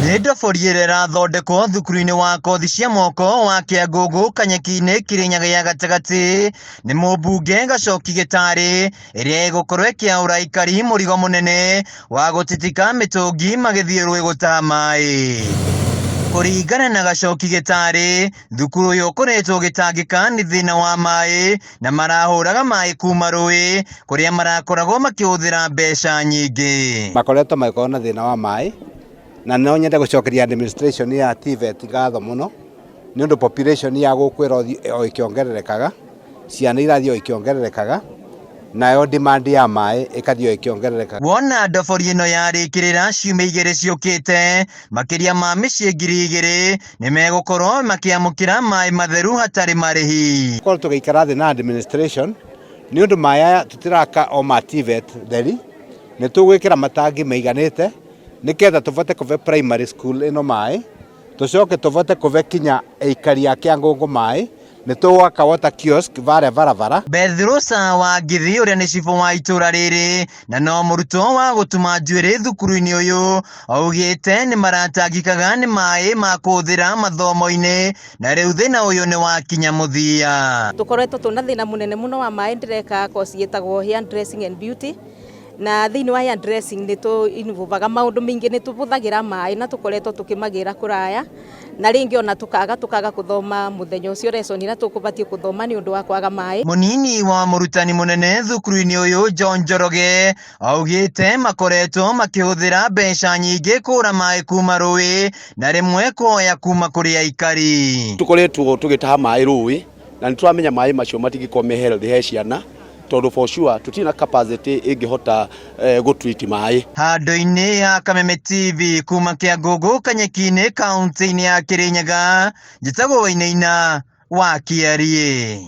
Nĩ ndobori ĩrĩa ĩrathondekwo thukuru-inĩ wa kothi cia moko wa Kĩangũngũ Kanyeki-inĩ Kĩrĩnyaga ya gatagatĩ nĩ mũmbunge Gacoki Gĩtarĩ ĩrĩa ĩgũkorwo ĩkĩaũra aikari mũrigo mũnene wa gũtitika mĩtũngi magĩthiĩ rũĩ gũtaha maĩ. Kũringana na Gacoki Gĩtarĩ, thukuru ũyũ ũkoretwo ũgĩtangĩka nĩ thĩna wa maĩ na marahũraga maĩ kuma rũĩ kũrĩa marakoragwo makĩhũthĩra mbeca nyingĩ. Makoretwo magĩkorwo na thĩna wa maĩ na no nyende gũcokeria administration ya TVET ngatho mũno nĩ ũndũ population ya gũkũ ĩrothiĩ o ĩkĩongererekaga, ciana irathiĩ o ikĩongererekaga nayo demand ya maĩ ĩkathiĩ o ĩkĩongererekaga. Wona ndobori ĩno yarĩkĩrĩra ciumia igĩrĩ ciũkĩte, makĩria ma mĩciĩ 2000 nĩ megũkorwo makĩamũkĩra maĩ matheru hatarĩ marĩhi. Korwo tũgĩikara thĩ na administration nĩ ũndũ maĩ aya tũtiraka o ma TVET theri, nĩ tũgwĩkĩra matangi maiganĩte nĩgetha tũbote kũbe primary school ĩno maĩ, tũcoke tũbote kũbe kinya aikari a Kĩangũngũ maĩ, nĩ tũgwaka water kiosk varĩa barabara. Beth Rosa wa Ngithi ũrĩa nĩ cibũ wa itũra rĩrĩ na no mũrutwo wa gũtuma njuĩrĩ thukuru-inĩ ũyũ augĩte nĩ maratangĩkaga nĩ maĩ ma kũhũthĩra mathomo-inĩ na rĩu thĩna ũyũ nĩ wakinya mũthia. Tũkoretwo twĩna thĩna mũnene mũno wa maĩ. Ndĩreka course ĩtagwo hair dressing and beauty, na thĩinĩ wa hair dressing nĩ tũ involve maũndũ maingĩ, nĩ tũhũthagĩra maĩ na tũkoretwo tũkĩmagĩra kũraya, na rĩngĩ ona tũkaga gũthoma mũthenya ũcio lesson ĩrĩa tũkũbatiĩ gũthoma nĩ ũndũ wa kwaga maĩ. Mũnini wa mũrutani mũnene thukuru-inĩ ũyũ John Njoroge augĩte makoretwo makĩhũthĩra mbeca nyingĩ kũgũra maĩ kuma rũĩ na rĩmwe kũhoya kuma kũrĩ aikari. Tũkoretwo tũgĩtaha maĩ rũĩ na nĩ tũramenya maĩ macio matingĩkorwo me healthy he ciana, tondũ for sure tũtirĩ na capacity ĩngĩhota gũ treat maĩ. Handũ-inĩ ha Kameme TV kuma Kĩangũngũ Kanyeki-inĩ kaunti-inĩ ya Kĩrĩnyaga, njĩtagwo Wainaina wa Kĩariĩ.